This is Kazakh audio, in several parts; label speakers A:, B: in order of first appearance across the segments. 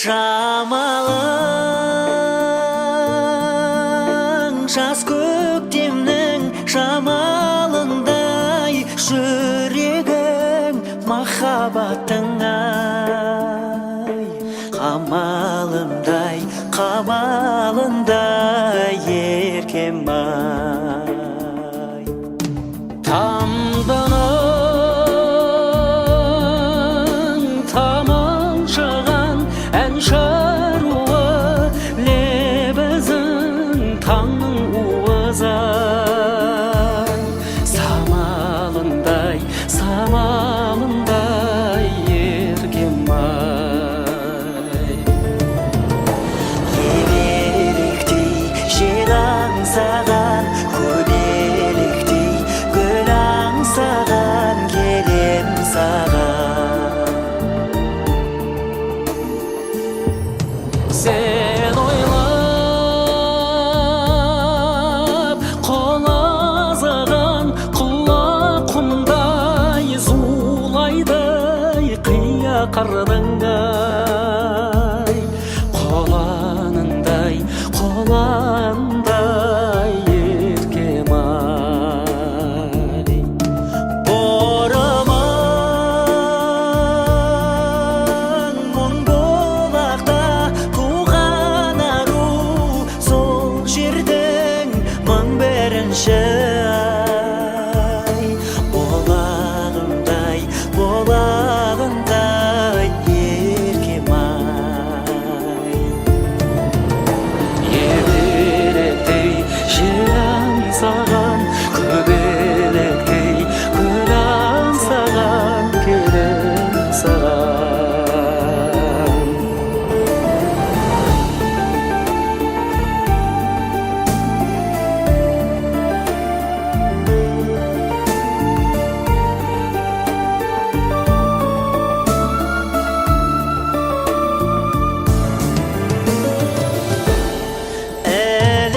A: Жамалың жас көктемнің жамалындай, жүрегің махаббаттың ай қамалындай, қамалындай, еркем ай.
B: Тамдының тамылжыған ән шаруы, лебізің таңның уызы, самалындай, самалындай, еркем ай.
A: Ебелектей жел аңсаған, көбелектей гүл аңсаған келем саған.
B: Сен ойлап құлазыған құла құмдай зулайды қия қырдың ай құланындай, құландай, еркем ай.
A: Бұрымың мың бұлақта туған ару, сол жердің мың бірінші ай бұлағындай, бұлағындай, еркем ай.
B: Ебелектей жел аңсаған, көбелектей гүл аңсаған келем саған.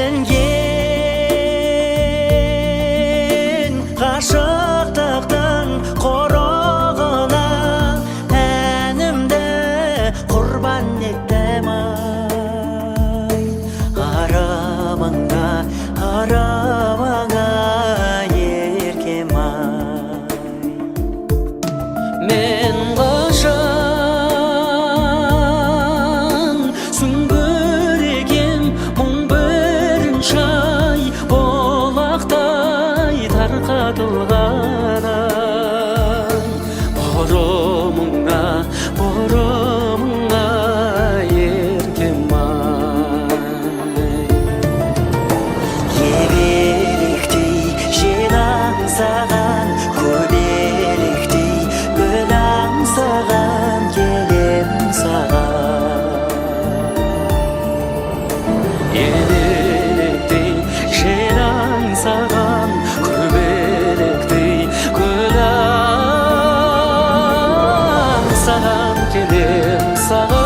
A: Ілінген ғашықтықтың құрығына әнімді құрбан еттім ай арымыңа, арымыңа, еркем ай.
B: Мен қашан сүңгір екем, мың бірінші ай бұлақтай тарқатылған ай бұрымыңа, бұрымыңа, еркем ай.
A: Ебелектей жел аңсаған, көбелектей гүл аңсаған келем саған.
B: Ебелектей жел аңсаған, көбелектей гүл аңсаған келем саған.